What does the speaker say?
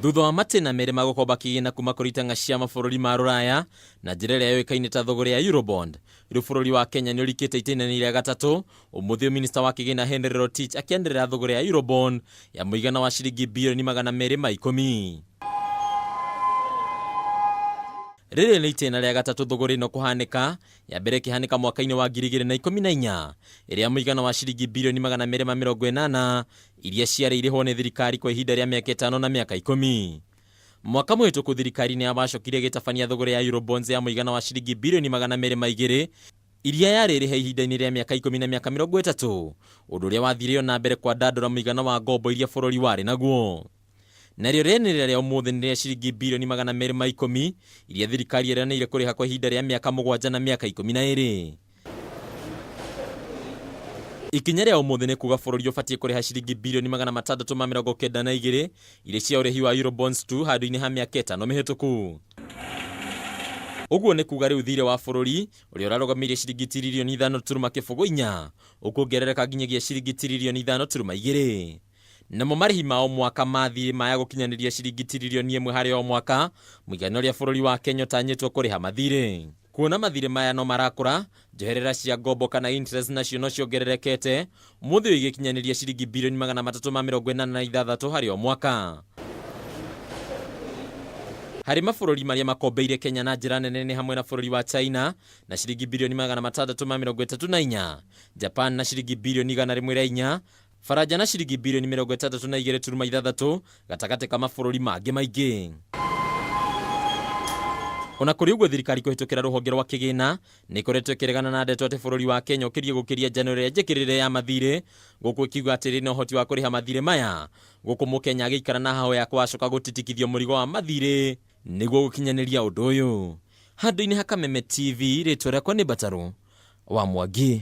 Thutha wa matĩna merĩ ma gũkomba kĩgĩna kuma kũrĩ itang'a cia mabũrũri ma rũraya na njĩra ĩrĩa yũĩkaine ta thũgũrĩ ya Eurobond, rĩu bũrũri wa Kenya nĩ ũrikĩte itĩna-inĩ rĩa gatatũ, ũmũthĩ Minista wa kĩgĩna Henry Rotich akĩanĩrĩra thũgũrĩ ya Eurobond ya mũigana wa ciringi birioni 210. Rĩrĩ nĩ itĩna rĩa gatatũ thũgũrĩ ĩno kũhanĩka, ya mbere ĩkĩhanĩka mwaka-inĩ wa 2014 ĩrĩa mũigana wa ciringi birioni 280 iria ciarĩ irĩhwo nĩ thirikari kwa ihinda rĩa mĩaka ĩtano na mĩaka ikũmi. Mwaka mũhĩtũku thirikari nĩ yabacokire ĩgĩtabania thũgũrĩ ya Eurobonds ya mũigana wa ciringi birioni 202 iria yarĩ ĩrĩhe ihinda-inĩ rĩa mĩaka ikũmi na mĩaka 30, ũndũ ũrĩa wathire o na mbere kwandandũra mũigana wa ngombo iria bũrũri warĩ naguo. Narĩo rĩanĩrĩra rĩa ũmũthĩ nĩ rĩa ciringi birioni 210 iria thirikari ĩranĩire kũrĩha kwa ihinda rĩa mĩaka mũgwanja na mĩaka 12. Ikinya rĩa ũmũthĩ nĩ kuga bũrũri ũbatiĩ kũrĩha ciringi birioni 692 irĩ cia ũrĩhi wa Eurobonds tu handũ-inĩ ha mĩaka ĩtano mĩhĩtũku. Ũguo nĩ kuga rĩu thirĩ wa bũrũri ũrĩa ũrarũgamĩire ciringi tiririoni 5.04 ũkuongerereka nginyagia ciringi tiririoni 5.2. Namo marĩhi ma o mwaka ma thirĩ maya gũkinyanĩria ciringi tiririoni 1 harĩ o mwaka, mũigana ũrĩa bũrũri wa Kenya ũtanyĩtwo kũrĩha mathirĩ. Kuona mathirĩ maya no marakũra, njoherera cia ngombo kana interest nacio no ciongererekete, ũmũthĩ ũyũ igĩkinyanĩria ciringi birioni 386 harĩ o mwaka. Harĩ mabũrũri marĩa makombeire Kenya na njĩra nene nĩ hamwe na bũrũri wa China na ciringi birioni 634, Japan na ciringi birioni 104, Baranja na ciringi birioni 62.6 gatagatĩ ka mabũrũri mangĩ maingĩ. Ona kũrĩ ũguo thirikari kũhĩtũkĩra rũhonge rwa kĩgĩna nĩ ĩkoretwo ĩkĩregana na ndeto atĩ bũrũri wa Kenya ũkĩrie gũkĩria njano ĩrĩa njĩkĩrĩre ya mathirĩ gũkũ ĩkiuga atĩ ĩrĩ na ũhoti wa kũrĩha mathirĩ maya gũkũ mũkenya agĩikara na hahũ ya kwacoka gũtitikithio mũrigo wa mathirĩ nĩguo gũkinyanĩria ũndũ ũyũ. Handũ-inĩ ha Kameme TV rĩtwa rĩakwa nĩ Mbatarũ wa Mwangi.